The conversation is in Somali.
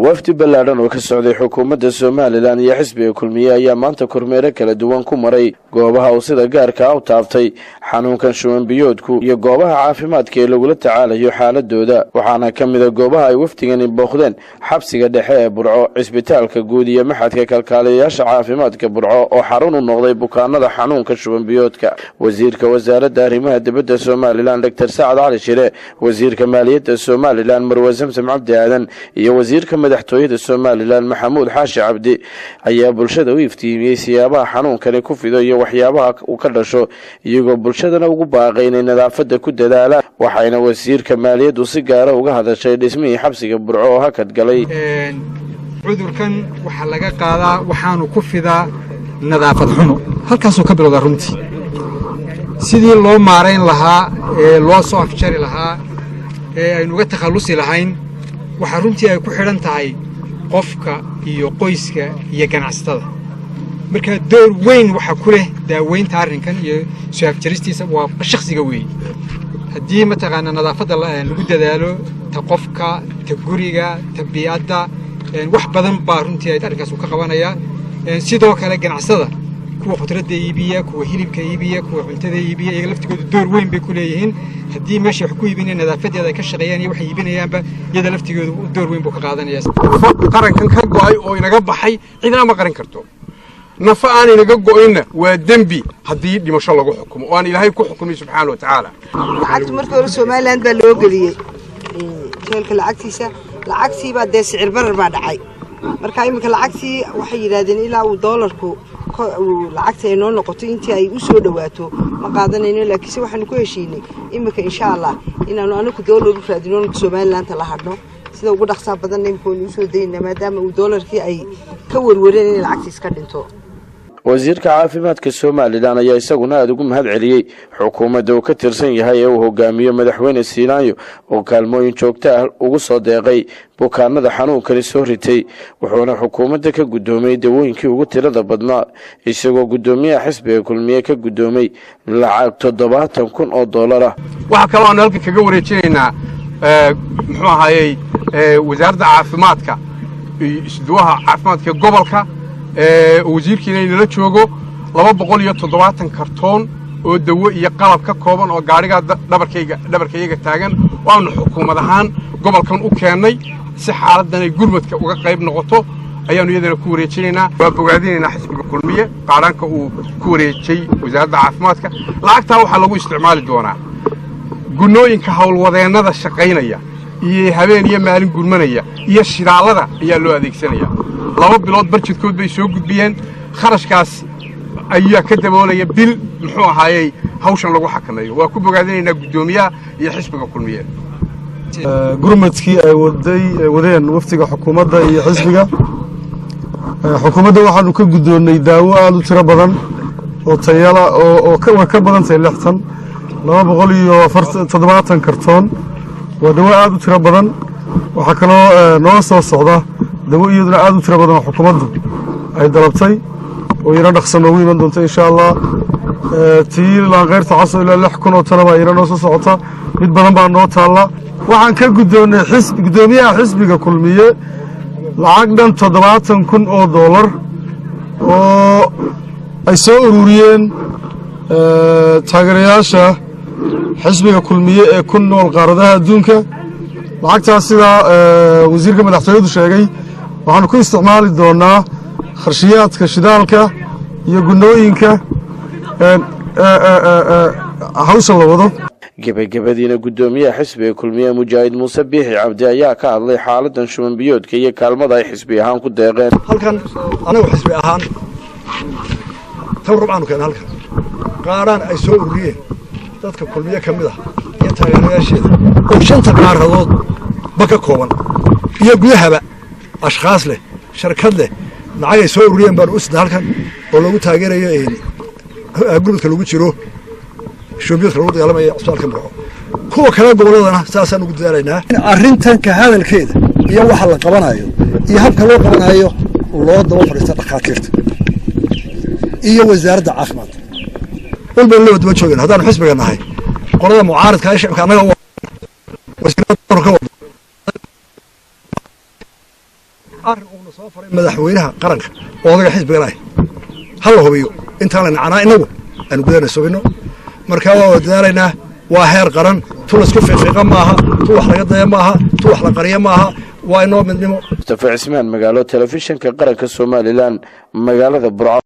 Wafdi ballaadhan oo ka socday xukuumadda Somaliland iyo xisbiga Kulmiye ayaa maanta kormeero kala duwan ku maray goobaha uu sida gaarka u taabtay xanuunkan shuban biyoodku iyo goobaha caafimaadka ee lagula tacaalayo xaaladooda. Waxaana ka mida goobaha ay wafdigani booqdeen xabsiga dhexe ee Burco, cisbitaalka guud iyo machadka kalkaaliyayaasha caafimaadka Burco oo xarun u noqday bukaanada xanuunka shuban biyoodka. Wasiirka wasaaradda arrimaha dibadda Somaliland, Doctor Sacad Cali Shire, wasiirka maaliyadda Somaliland, Marwe Samsam Cabdi Aadan, iyo wasiirka madaxtooyada Somaliland, Maxamuud Xaashi Cabdi, ayaa bulshada u iftiimiyey siyaabaha xanuunkani ku fido iyo waxyaabaha uu ka dhasho, iyagoo bulshadana ugu baaqay inay nadaafadda ku dadaalaan. Waxayna wasiirka maaliyaddu si gaara uga hadashay dhismihii xabsiga Burco oo hakad galay. Cudurkan waxaa laga qaadaa, waxaanu ku fidaa nadaafad xumo. Halkaasuu ka bilowdaa runtii. Sidii loo maarayn lahaa ee loo soo afjari lahaa ee aynu uga takhallusi lahayn, waxaa runtii ay ku xidhan tahay qofka iyo qoyska iyo ganacsatada. Marka door weyn waxaa ku leh daaweynta arrinkan iyo soo afjaristiisa waa shakhsiga weeye. Haddii mataqaanaa nadaafadda lagu dadaalo, ta qofka, ta guriga, ta bii'adda, wax badan baa runtii ay arrinkaas uu ka qabanayaa. Sidoo kale ganacsada, kuwa khudradda iibiya, kuwa hilibka iibiya, kuwa cuntada iibiya, iyaga laftigooda door weyn bay ku leeyihiin. Haddii meesha wax ku iibinayaan nadaafadeeda ay ka shaqeeyaan iyo waxay iibinayaanba, iyada laftigoodu door weyn buu ka qaadanaya. Qarankan ka go'ay oo inaga baxay cidna ma qaran karto. Nafa aan inaga go'inna waa dembi haddii dhimasho lagu xukumo oo aan Ilaahay ku xukumay subxaana wa tacaala. Lacagtu markii hore Somaliland baa loo geliyey jeelka lacagtiisa. Lacagtiibaa dee sicir barar baa dhacay. Marka iminka lacagtii waxay yidhaahdeen ilaa uu doolarku lacagta ay noo noqoto, intii ay u soo dhawaato, ma qaadanayno. Laakiinse waxaanu ku heshiinay iminka, insha Allah, inaanu anaku doolar u raadino, Somalilanta la hadhno. Sida ugu dhaqsaa badanna imika waynu usoo daynaa, maadaama uu doolarkii ay ka warwareen inay lacagta iska dhinto. Wasiirka caafimaadka Somaliland ayaa isaguna aada ugu mahad celiyey xukuumadda uu ka tirsan yahay ee uu hogaamiyo madaxweyne Siilaanyo oo kaalmooyin joogto ah ugu soo deeqay bukaanada xanuunkani soo ritay. Wuxuuna xukuumadda ka guddoomay dawooyinkii ugu tirada badnaa, isagoo guddoomiyaha xisbiga Kulmiye ka guddoomay lacag 70,000 oo dollar ah. Waxaa kaloo aanu halkan kaga wareejinaynaa, muxuu ahaayey, wasaaradda caafimaadka iyo isduwaha caafimaadka gobolka oo wasiirkiina inala joogo, 270 kartoon oo dawo iyo qalab ka kooban oo gaadhigaa dhabarkayga dhabarkayaga taagan oo aanu xukuumad ahaan gobolkan u keennay si xaaladdan ay gurmadka uga qayb noqoto ayaannu iyadana ku wareejinaynaa. Waa bogaadinaynaa xisbiga Kulmiye qaadhaanka uu ku wareejay wasaaradda caafimaadka. Lacagtaa waxaa lagu isticmaali doonaa gunnooyinka howlwadeennada shaqaynaya iyo habeen iyo maalin gurmanaya iyo shidaallada ayaa loo adeegsanaya. 2 bilood barjadkood bay soo gudbiyeen. Kharashkaas ayaa ka daboolaya bil, muxuu ahaayey, hawshan lagu xakameeyo. Waa ku bogaadinaynaa guddoomiyaha iyo xisbiga Kulmiye. Gurmadkii ay waday wadeen wafdiga xukuumadda iyo xisbiga xukuumadda, waxaanu ka guddoonnay daawo aada u tiro badan oo tayala oo way ka badan tahay 60, 270 kartoon. Waa dawo aada u tiro badan. Waxaa kaloo noo soo socda dawo iyaduna aada u tiro badan oo xukuumaddu ay dalabtay oo iyana dhaqso noogu iman doonta, insha Allah. Tii Laanqeyrta Caso ilaa 6,000 oo tana baa iyana noo soo socota. Mid badan baa noo taalla. Waxaan ka guddoonnay xisbi guddoomiyaha xisbiga Kulmiye lacag dhan 70,000 oo doolar oo ay soo ururiyeen taageerayaasha xisbiga Kulmiye ee ku nool qaaradaha adduunka. Lacagtaas, sidaa wasiirka madaxtooyadu sheegay, waxaanu ku isticmaali doonaa kharshiyaadka shidaalka iyo gunnooyinka hawsha la wado. Gebagabadiina guddoomiyaha xisbiga Kulmiye, Mujaahid Muuse Biixi Cabdi, ayaa ka hadlay xaaladan shuban biyoodka iyo kaalmada ay xisbi ahaan ku deeqeen. Halkan anagu xisbi ahaan tan rubcaanu keena halkan qaaraan ay soo ururiyeen dadka Kulmiye ka mid ah iyo taageerayaasheeda oo shanta qaaradood ba ka kooban iyo gudahaba, ashkhaas leh, sharkad leh, lacag ay soo ururiyeen baanu u sidna halkan oo lagu taageerayo gurmadka lagu jiro shuban biyoodka lagu dagaalamaya cusbitaalka Burco. Kuwa kale gobolladana saasaan ugu dadaalaynaa. Arrintan ka hadalkeeda iyo waxa la qabanayo iyo habka loo qabanayo loo daba fadhiista dhakhaatiirta iyo wasaaradda caafimaadka. Walba laba daba joogeen haddaanu xisbiga nahay qolada mucaaridka ee shicibka annaga wasiirada ka wado. Arrin uuna soo faray madaxweynaha qaranka oo odaga xisbigan ah, ha la hubiyo intaan la nacanaa, innagu aanu gudana subinno. Markaa waa wada dadaalaynaa. Waa heer qaran, tu laisku fiiqiiqa maaha, tu wax laga daya maaha, tu wax la qariya maaha. Waa inoo midnimo. Mustafa Cismaan Magaalo, Telefishinka Qaranka Somalilan, magaalada Burco.